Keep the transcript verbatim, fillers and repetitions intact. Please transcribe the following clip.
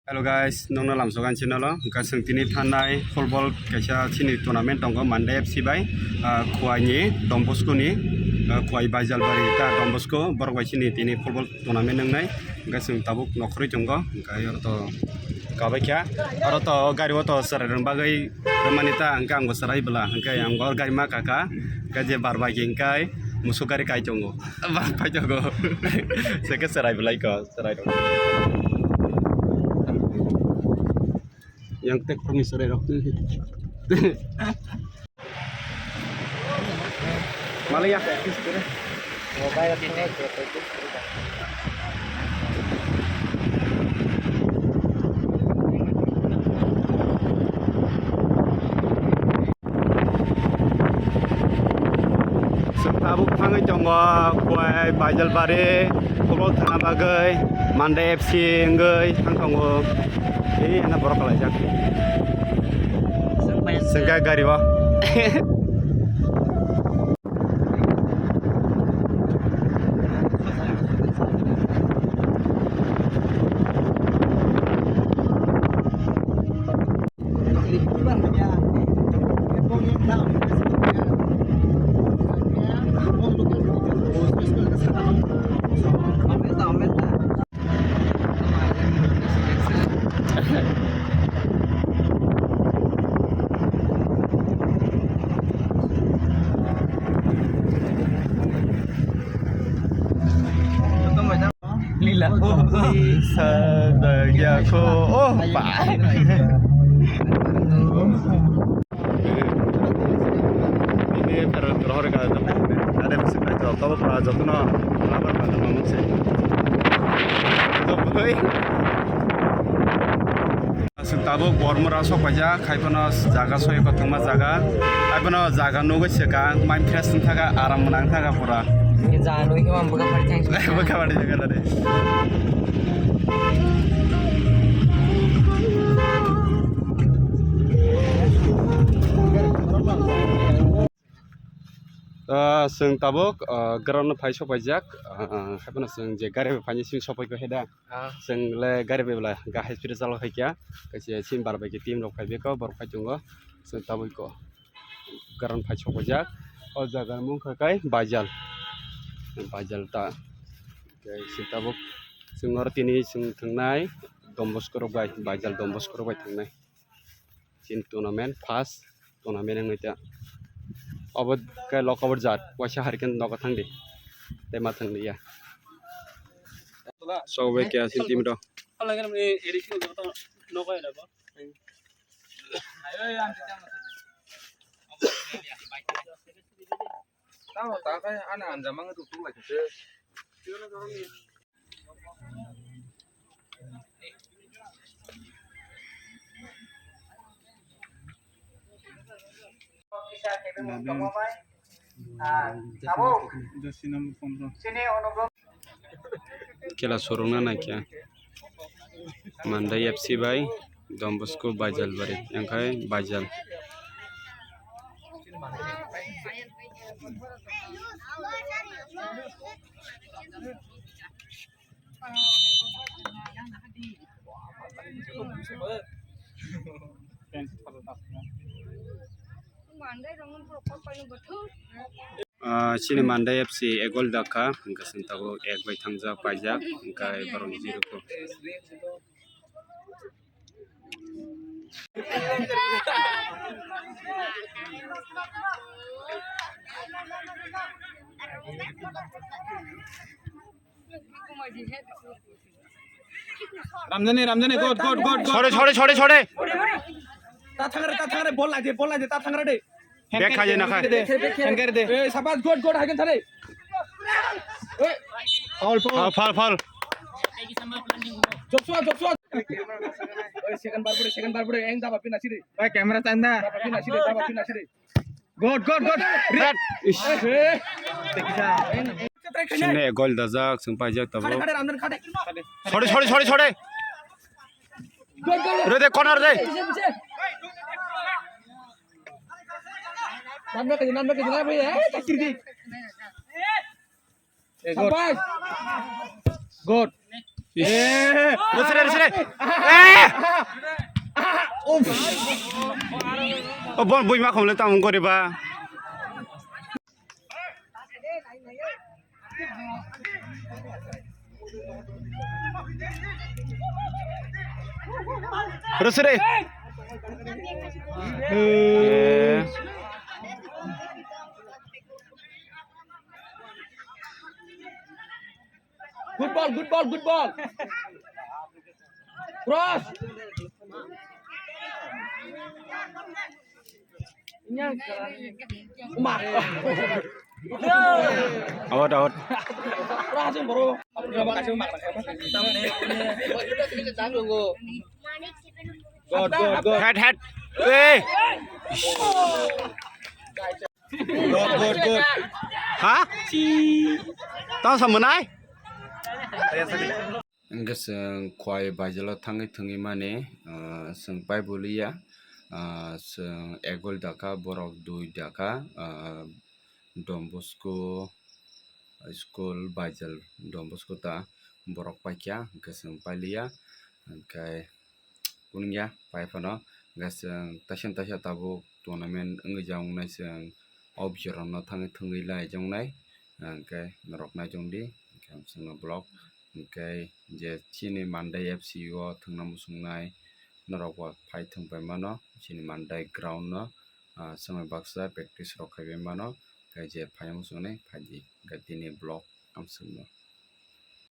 Hello guys, nokno lamsok ang channel o. Hwnkhe chwng tini thanai football kaisa chini tournament tongo Mande F C bai, ah, Khowai ni Don Bosco ni, ah, Khowai Baijalbari ta Don Bosco borok bai chini tini football tournament wngnai. Hwnkhe chwng tabuk nokhorwi tongo. Hwnkhe oro to kabaikha. Oro to gari o to chwrai rwna bagwi rwmani ta, hwnkhe ang bo chwrai bwla. Hwnkhe ang bo gari ma kaka. Hwnkhe je bar bai hwnkhe musuk gari kai tongo. Bar pai tongo. Hwnkhe chwrai bwlai ko. Chwrai rok. Yang tek phone ni chwrai rok. Malaya. Chwng tabuk thangwi tongo, Khowai Baijalbari, football thangna bagwi, Mande F C wngwi thang tongo. Ee, ano borok kalaijak. Chwng khe gari o. Lila. Oh, oh. Isa dagya ko. Oh, ba. Ini pero rohor ka. Ada bisi na to. Kau pura jatuh na. Apa kata mamuk sih? Jatuh. Chwng tabuk Bormura sok paijak, hai phano jaga soi kothoma jaga, hai phano jaga nugwi swkang, mind fresh wng thaka, aram nang thaka pura. Jaga nugwi khe bwkha pari thang. Bwkha pari thang khe. Ah, chwng tabuk, ah, ground no phai sok paijak, ah, hai phano chwng je gari bai phaini simi sok pai khe da. Ah. Chwng le gari bai bwla ga hai speed o chalo khai kya. Kaisa team bar bai khe team rok phai beko, borok phai tongo. Chwng tabuk ko ground phai sok paijak. O jaga ni mung kha kai Baijal. Baijal ta. Khe chwng tabuk chwng oro tini chwng thangnai Don Bosco rok bai, Baijal Don Bosco rok bai thangnai. Chini tournament, first tournament wngwi ta. Obo khe lokobor jat, waisa harikhe nogo thangdi. Tei ma thangdi ya. Sok bai khe chini team rok. Tamo ta khe ani anjamang tu tu lai khe. Khela sorokna naikha Mandai F C bai Don Bosco Baijalbari, yang khai Baijal. Ah, chini Mandai F C ek goal dakha, hwnkhe chwng tabuk ek bai thangjak, paijak, hwnkhe borok zero ko. Ramjani, Ramjani, good, good, good, good. Chore, chore, chore, chore. Ta thangre, ta thangre, bol laide, bol laide, ta thangre de. Back khai na khai. Hand carry de. Eh, sabas, good, good, hagen thare. Eh. Foul, foul. Foul, foul, foul. Joshua, Joshua. Eh, second bar pore, second bar pore, eng daba pina siri. Oi, camera chanda. Daba pina siri, daba pina siri. Good, good, good. Red. Ish. Eh. Chwngno goal dajak, chwng paijak tabuk. Khade, khade, Ramdan, khade. Sorry, sorry, sorry, sorry. Good, good, good. Rede, corner de. Piche, piche. Ramdan kaji, Ramdan kaji, Ramdan kaji. Eh, takir di. Eh, good. Sabash. Good. Resre, resre. Eh! Uff. O bon bui ma khomle tamung kore ba. Resre. Eh. Good ball, good ball, good ball. Cross. Out, out. Head, head. Hey. Good, good, good. Ha? Tang sa manai? Hingke chwng Khowai baijalo thangwi thwngwi mani, ah, chwng pai bwliya, ah, chwng ek gol dakha, borok dui dakha, ah, Don Bosco school baijal Don Bosco ta borok paikha, hingke chwng pailiya, hingke. Kunungya pai phano, hingke chwng taisa taisa tabuk tournament wngwi jang wngnai, chwng o bwsarokno thangwi thwngwi lai jang wngnai, hingke norok naichomdi, hingke ang chwngno vlog, hingke je chini Mandai F C o thwngna muchungnai norok bo phai thwng pai mano, chini Mandai ground no, ah, swmai baksa practice rok khaibai mano, hingke je phai muchungnai phaidi, hingke tini vlog ang chwngno.